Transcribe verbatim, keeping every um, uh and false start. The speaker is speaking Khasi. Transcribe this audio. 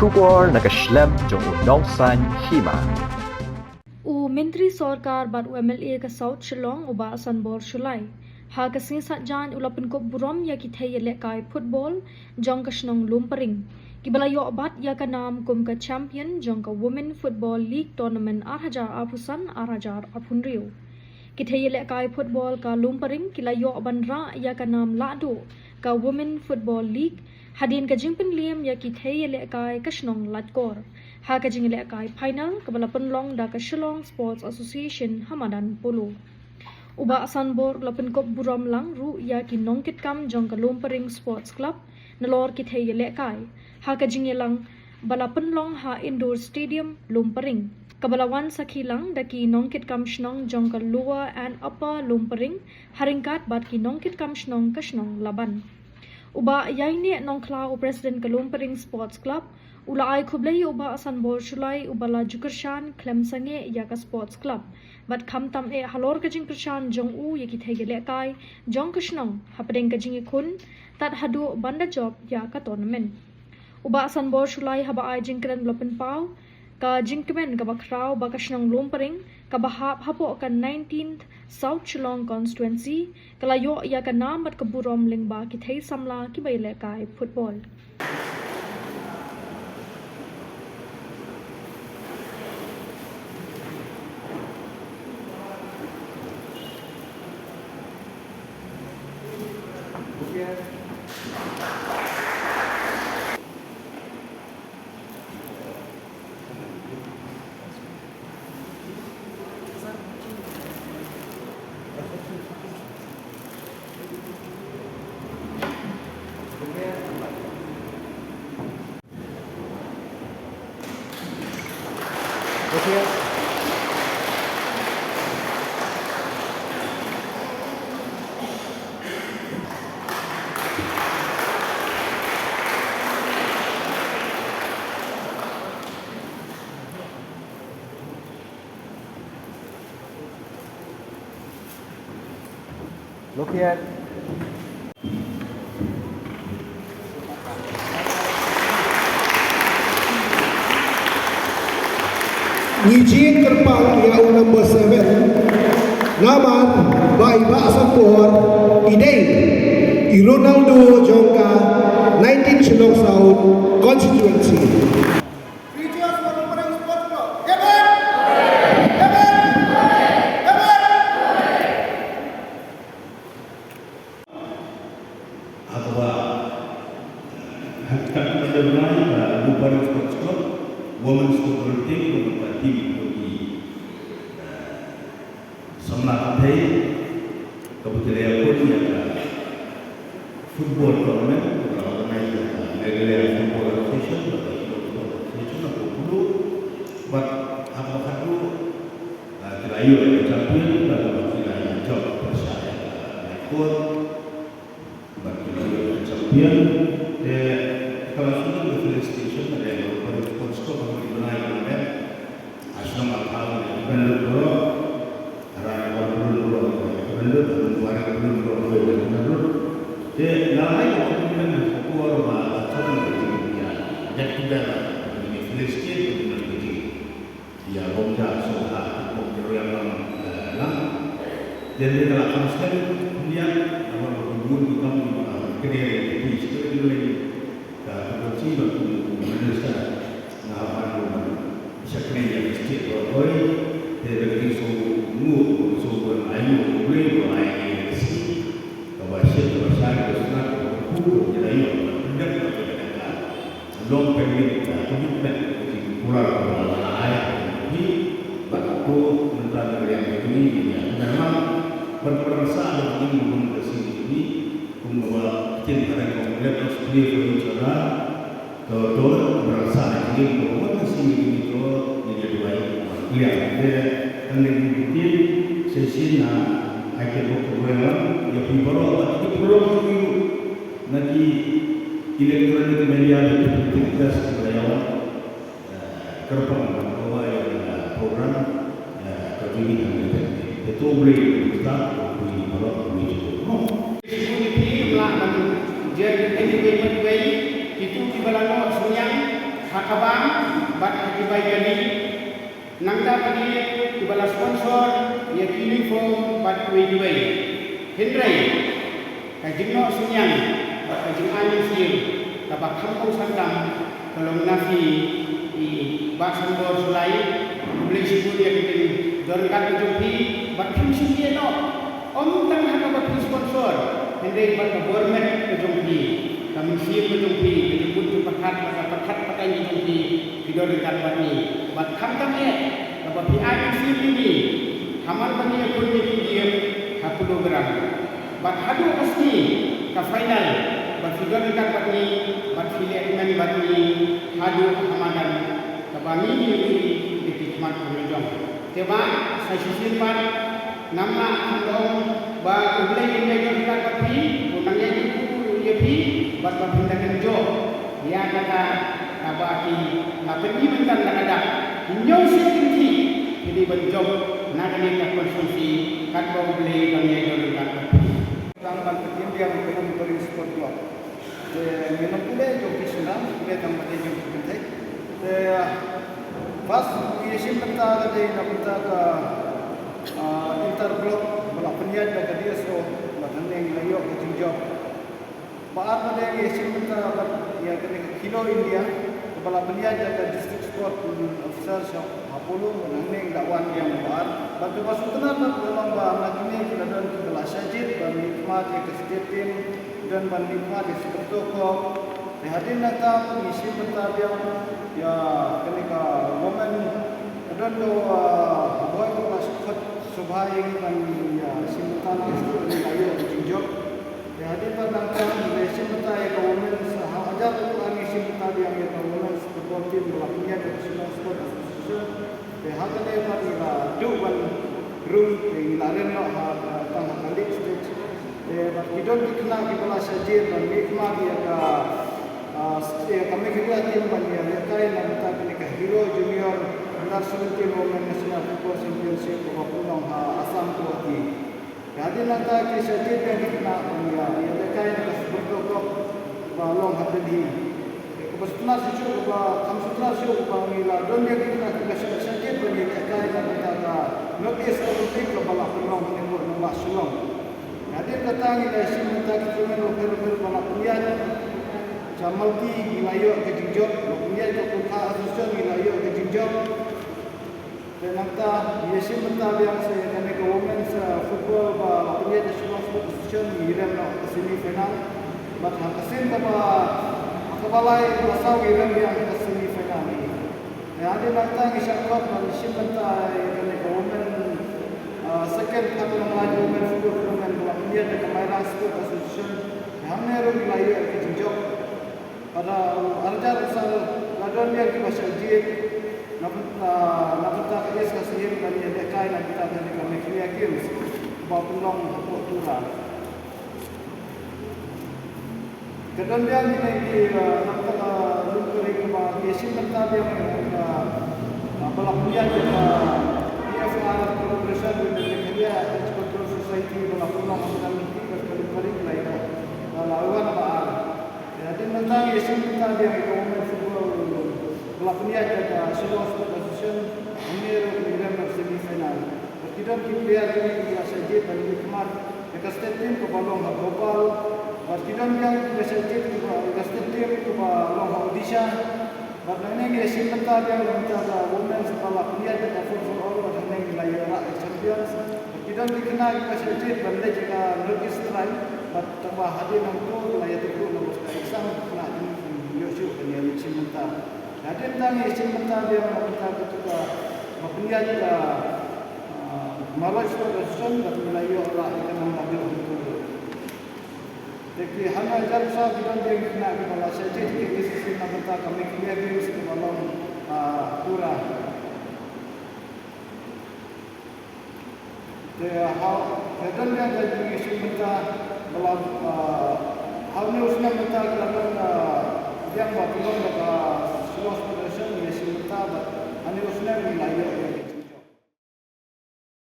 Khubor na ka shlem jong u nongsan hima. U Myntri Sorkar bad u M L A ka South Shillong u Bah Sanbor Shullai ha ka sngi Saitjaiñ u la pynkup burom ïa ki thei ïalehkai football jong ka shnong Lumparing, kiba la ïoh bat ïa ka nam kum ka champion jong ka Women Football League Tournament ar hajar arphew san ar hajar arphew hynriew. Ki thei ïalehkai football ka Lumparing ki la ïoh ban rah ïa ka nam lahduh ka Women Football League hadien ka jingpynliem ïa ki thei ïalehkai ka shnong Laitkor ha ka jingïalehkai final kaba la pynlong da ka Shillong Sports Association ha madan polo. U Bah Sanbor u la pynkup burom lang ruh ïa ki nongkitkam jong ka Lumparing Sports Club nalor ki thei ïalehkai ha ka jingïalang ba la pynlong ha Indoor Stadium Lumparing, kaba la wan sakhi lang da ki nongkitkam shnong jong ka Lower and Upper Lumparing ha ryngkat bad ki nongkitkam shnong ka shnong Laban. U Bah Ïaineh Nongkhlaw, u President ka Lumparing Sports Club, u la ai khublei ïa u Bah Sanbor Shullai uba la ju kyrshan khlem sangeh ïa ka Sports Club bad khamtam eh halor ka jingkyrshan jong u ïa ki thei ïalehkai jong ka shnong hapdeng ka jingïakhun tad haduh ban da jop ïa ka tournament. U Bah Sanbor Shullai haba ai jingkren u la pynpaw ka jingkmen kaba khraw ba ka shnong Lumparing kaba hap hapoh ka nineteenth South Shillong Constituency ka la ïoh ïa ka nam bad ka burom lyngba ki thei samla kiba ïalehkai football. Look here. Ngi jied kyrpang ïa u number seven. Namar ba i Bah Sanbor i dei i Ronaldo jong ka nineteen Shillong South Constituency. Haba, eh, ha ka kyrteng ka Lumparing Sports Club, Women's Football Team, bad ka team jong ki, eh, samla kynthei, kaba ki la ïakhun ïa ka football tournament, kaba la organise da ka Meghalaya Football Association, bad ka Shillong Football Association, ha Polo, bad ha kaba khatduh, ah, ki la ïoh ïa ka champion, bad kaba ki la ïoh ïa ka jop pyrshah ïa ka High Court. Bad ki la ïoh champion, te ka la shu don ka felicitation na ka Sports Club, ba ki bnai ka la dep. Ha shnong ha thaw ki ban lut baroh, ha rai ha balun baroh ki ban lut, ha rai ha balun baroh ki ban lut. Te nga la ai ka compliment ha ka por ba la shu don ka jingïa get together, ka jingfelicitate, ka jingïa Ïa, bym ja sngewthuh, bym ju ïa lang, eh, lang. Te dei ka la kham slem khyndiat, namar ba ki bun ki kam ki ba kren ki phi sngewthuh lei. Ka, ka, ka chi ba kum u minister nga hap ban ïa ban shakri ïa ka state ba hoi. Te da ka jingsngewnguh, ka jingsngewnguh ai nguh U Blei ba ai ïa ka state. Kaba shit kaba shai kaba sngewthuh kaba kyrkhu kaba jylliew kaba pynjah kaba pynjah. Long pyrmit ka commitment ka jingkular ka la ai ka jingpynbeit bad ka mynta ka liang ka jong ngi ïa ka memang ban pynrasa da ka jingmut ka sngi jong ngi kumba ktien ka dang ong, let us pray for each other. To to pynrasa da ka jingmut ka sngi jong ngi to ngi ïa duwai ka liang te kan dei ka jingpynbeit shisien ha ai ka bok ka ïa phi baroh bad ki paralok jong ngi. Na ki electronic media, na ki printing press, ki la ïa wan, eh, kyrpang ban kover ïa ka program, eh, ka jong ngi hangne. Te to U Blei un kyrkhu ïa phi baroh, U Blei un kyrkhu. Ki bun ki phi ki la ban jer ki phi ki wei pat wei, kitu kiba la noh synñiang ha Ka bam bad ha ki bai kali, nangta pat ïa kiba la sponsor ïa ki uniform bad kiwei kiwei. Hynrei ka jingnoh synñiang bad ka jingai mynsiem kaba kham kongsan tam ka long na phi i Bah Sanbor Shullai. Khublei shibun ïa ka jingdon ryngkat ka jong phi bad phim shym ïeh noh. Ym tang ha kaba phi sponsor, hynrei bad ka bor met ka jong phi, ka mynsiem ka jong phi, ka jingmut jingpyrkhat bad ka pyrkhat pateng ka jong phi, phi don ryngkat bad ngi. Bad khamtam eh kaba phi ai mynsiem ïa ngi ha man ba ngi ïakhun ïa ki game ha Polo Ground. Bad haduh ka sngi ka final, bad phi don ryngkat bad ngi, bad phi leh kmen bad ngi haduh ha madan kaba ngi ngi ngi ngi ki khmat ka jong. Te ba sa shisien pat ngam lah ban ong ba U Blei un ïaid ryngkat bad phi, un nang ïaid ryngkat ïa phi, bad ba phin da kynjoh ïa kata kaba ki la pyni mynta da ka dak. Hynñiew sngi ki dei ban jop na kane ka constituency katba U Blei un ïaid ryngkat bad phi. Tang ban pynïaid ïa ka Party Sport Club. Te ngi nang pule jong ki sngewbha, pule tang ba dei jong ki kynthei. Te first ngi shim bynta ka dei na bynta ka, ah, inter block ba la pynïaid da ka D S O, ba hangne ngi la ïoh ka jingjop. Ba ar ba dei ngi shim bynta ba ïa kane ka Khelo India ba la pynïaid da ka district sport officer sha ha Polo, ba hangne ngi la wan ïa ba ar. Ba kaba sngewtynnat ba ka long ba na kine ki la don kiba la shah jied ba ngi khmat ïa ka state team. Don ban mih khmat ïa Super Cup. Te hadien nangta ngi shim bynta biang ïa kane ka women. Ka don ka, ah, boi ka ba khot sngewbha ïa ngi ban ïa shim bynta ïa ka state, ngi la ïoh ka jingjop. Te hadien nangta ngi la shim bynta ïa ka women, sa ha hajar ka ngi shim bynta biang ïa ka women football team ba la pynïaid da ka Shillong Sports Association. Te ha kane pat ngi la duh ban rung, te ngi la rem noh ha, tang ha ka league stage. Te bad ki don ki khynnah kiba la shah jied ban mih khmat ïa ka, ah, ïa ka Meghalaya team ban ïalehkai na bynta kane ka Hero Junior Under seventeen Women National Football Championship kaba pynlong ha Assam, Guwahati. Te hadien nangta ki shah jied biang ki khynnah ban ïa, ïalehkai na ka Super Cup ba long ha Delhi. Kaba sngewtynnat shuh shuh, kaba kham sngewtynnat shuh, kaba ngi la don ïa ki khynnah kiba shah, shah jied ban ïalehkai na bynta ka North East Olympic kaba la pynlong hangne hapoh nongbah Shillong. Hadien kata ngi la shim bynta ki tournament bapher bapher ba la pynïaid. Sha Malti ngi la ïoh ka jingjop, la pynïaid ka Kumkha Association ngi la ïoh ka jingjop. Te nangta ngi ïa shim bynta biang sa ïa kane ka women's, uh, football ba la pynïaid da Shillong Sports Association, ngi rem noh ha ka semi final. Bad ha ka sien kaba, ha kaba lai kaba saw ngi rem biang ha ka semi final. Te hadien nangta ngi shah khot ban shim bynta ïa kane ka women, uh, second Khar Nonglait women football tournament ba la pynïaid da ka Mairang Sports Association. Te hangne ruh ngi la ïoh ka jingjop. Bad ha u arhajar u sal la don biang kiba shah jied na bynta, na bynta ka East Khasi Hills ban ïalehkai na bynta kane ka Meghalaya Games ba pynlong hapoh Tura. Ka don biang kine ki, eh, na bynta ka Lum Kari kaba ki ïa shim bynta biang, eh, ba la pynïaid da ka P F R, collaboration with the Meghalaya Agricultural Society, ba la pynlong ha ka Lum Kari, ka Lum Kari ka la ïoh, ba la wan ba ar. Te hadien nangta ngi ïa shim bynta biang ïa ka women football ba la pynïaid da ka Shillong Sports Association, hangne ruh ngi rem ha semi final. Bad ki don ki player kiba shah jied ban mih khmat ïa ka state team kaba long ha Bhopal. Bad ki don biang kiba shah jied kiba, ïa ka state team kaba long ha Odisha. Bad nangne ngi ïa shim bynta biang na bynta ka women's ba la pynïaid da ka four for all, bad hangne ngi la ïoh rah ïa ka champions. Bad ki don ki khynnah kiba shah jied ban leit ïa ka North East Trial, bad tangba hadien nangta la ïathuh na bynta ka exam, khynnah kin ïoh shuh ban ïa leit shim bynta. Hadien nangta ngi ïa shim bynta biang na bynta katu kaba pynïaid ka, ah, Marwai Sports Association, bad ngi la ïoh rah ïa ka number one hangtu. Te ki hynñiew hajar saw ki don biang ki khynnah kiba la shah jied ki S S C na bynta ka Meghalaya Games kaba long, ah, Tura. Te ha, te don biang ka jingïashim bynta ba la, ah, ha une u snem mynta ka la don, ah, biang ba pynlong da ka Shillong Sports Association, ngi ïashim bynta bad ha une u snem ngi la ïoh ïa